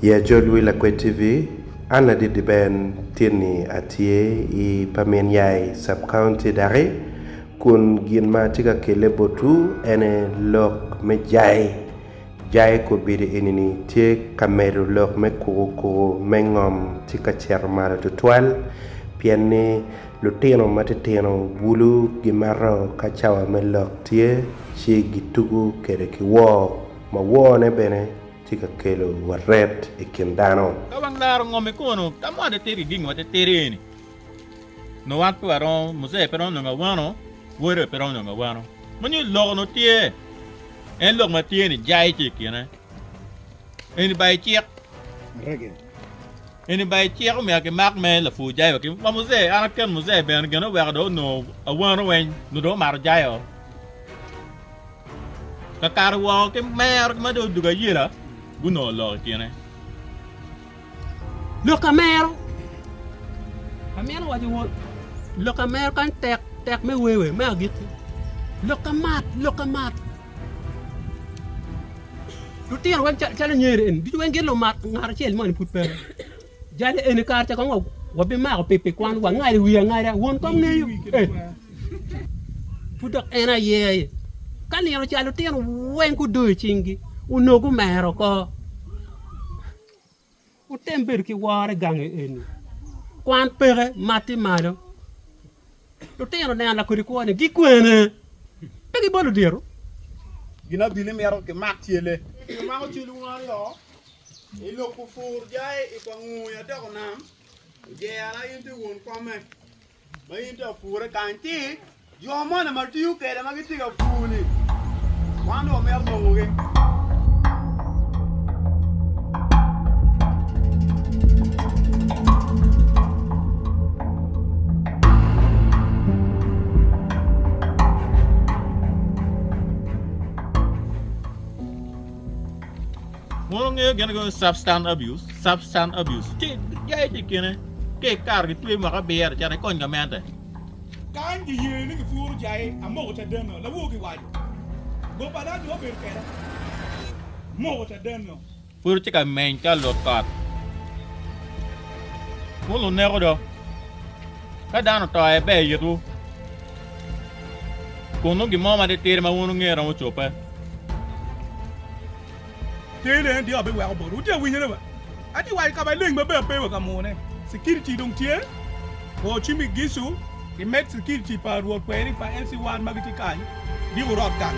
I Ajol Wi Lakwed TV, an ladit Ben tin-ni atye i pa min yai Sub-County daki kun gin ma atye ka kelle botwu ene lok me jai. Jai kobedi eni-ni tye ka medo lok me kuku kuku me ngom tye ka cito malo tutwal pien ni lutino matitino bulu gimato ka cawa me lok tye ci gitugo kwede ki woo ma woone bene tye ka kelo waret i kin dano. Ka wang laro ngom i kome-nu, ka mo atitidi ki gin matitidi eni, nongo wan pe waromo, Muzee pe romo nongo awano, wode bene pe romo nongo awano. Ma nyo lok onongo tye, en lok ma tye ni jai tye i kine. Eni ba i cik. Eni ba i cik omyero kimak me lapur jai wa ki ma Muzee, an aken Muzee bene gin oweko dong onongo awano weng, nongo dong omato jai o. Kakare woko ki mer ma dong odwogo ayela gunongo lok i kine. Lok amero. Amito waco won lok amero kany tek tek me wewe me agikki. Lok amat lok amat. Lutino weng calo nyeri eni ducu weng gin lumat ngat acel moni pud peke. Jali eni kare ca kong wabimako pi pi kwan wangado i wiye angada won kom ngeyo. Eh. Pud dok en aye aye. Ka nino ca lutino weng gudoyo i cinggi, onongo gumero oko. Wutem bedo ki woro i gangi eni. Kwan peke, mat-ti malo. Lutino neno lakodi kwo-ni gikwene, pe gibolo diro. Gin abili mito kimak cele. Kimako cel wun aryo i loko pur jai i kwa nguu i adoko nam ojera in tye won kome. Ma in tye ka pure kany ci jo moni ma tiyo kwede ma gitye ka pur-ni wan dong wamito nongogi. Mono ngeyo gin ni substance abuse, substance abuse ci jai tye i kine ka ikato gitweyi mwaka abiro cito ikony gamente. Kany giye ni gipuro jai amoko cadenno, lawor giwaco. Goba na jo obedo kweda, moko cadenno. Pud tye ka meny ka lut kot. Wun luneko do. Ka dano oto aye ber itwu. Kun nongo gin mo matitidi ma wun wungeyo romo cobbe. Tele en tye abiweko botwu. Wutye ka winyone ba? Atye waco ka maleng maber pe wa ka mune. Security dong tye. Go cim i Gicu, imed security pa rwot kweri pa LC1 ma gitye kany, di wurot gang.